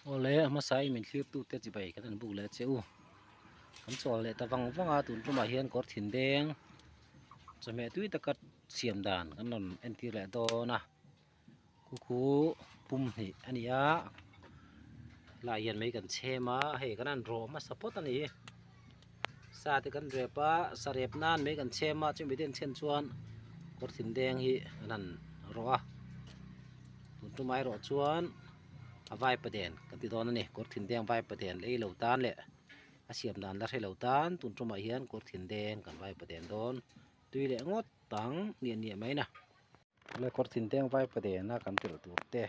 Awle a hmasa in min thlir tute chibai kan han buk leh che u. Kan chawl leh ta vang vang a tun tumah hian kawr thin deng chawhmeh tui taka siam dan kan rawn entir leh dawn a khu khu pum hnih a ni a helaiah hian mei kan chhem a hei kan han rawh hmasa phawt a ni sa te kan rep a sa rep nan mei kan chhem a chumi te an chhen chuan kawr thin deng hi an han rawh a tun tumah erawh chuan a vaipa den kan ti dawn a ni kawr thin deng vaipa den lei lo tan leh a siam dan la hre lo tan tun tumah hian kawr thin deng kan vaipa den dawn tui leh ngawt tang niah niah mai na. Awle kawr thin deng vaipa den a kan telh tur te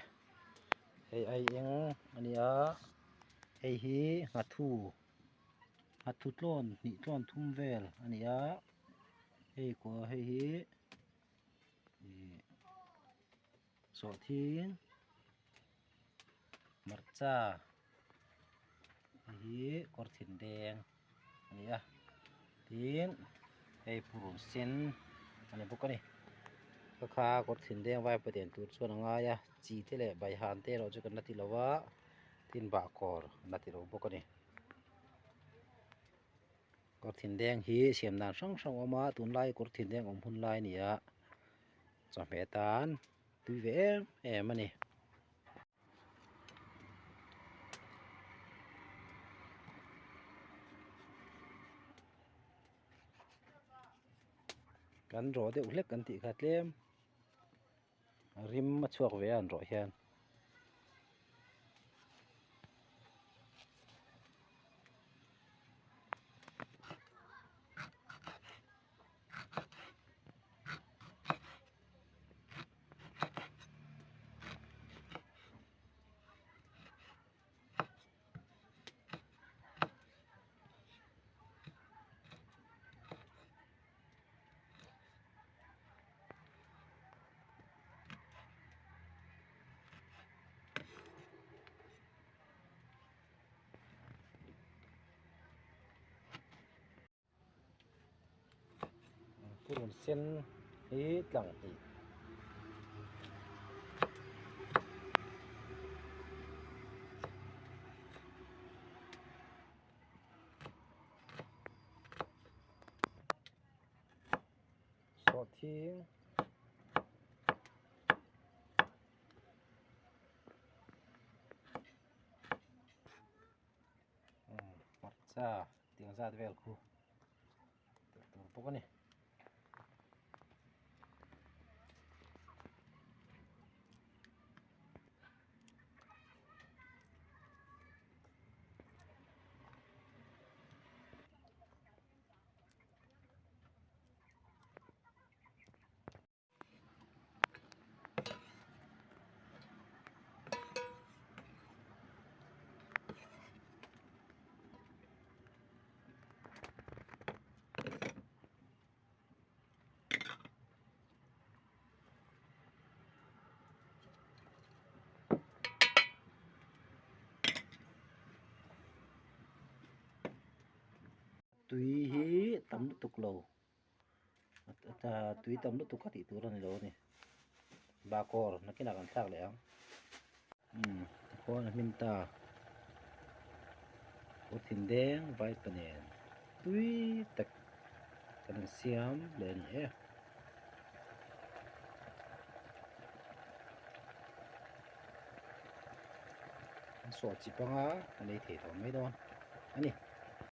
hei ai eng a ni a hei hi nghathu nghathu tlawn hnih tlawn thum vel a ni a hei kawr hei hi ihh sawhthing hmarcha hei hi kawr thin deng a ni a tin hei purun sen a ni bawk a ni ka kha kawr thin deng vai paden tur chuan a ngai a chi te leh baihan te erawh chu kan la ti lo a tin bahkawr an la ti lo bawk a ni kawr thin deng hi siam dan hrang hrang a awm a tunlai kawr thin deng awm hun lai a ni a chawhmeh tan tui ve em em a ni. Kan rawh deuh hlek kan tih kha tlem rim a chhuak ve a an rawh hian. Purun sen hi tlang hnih sawhthing hmarcha tiang zat vel khu telh tur bawk a ni. Tui hi tam lutuk lo. Tui tam lutuk kha tih tur a ni lo a ni bakawr nakinah kan thlak leh ang umm tikhuan a hmin ta kawr thin deng vaipa nen tui tak kan han siam leh a ni e. An sawh chi panga an ei thei tawh mai dawn a ni.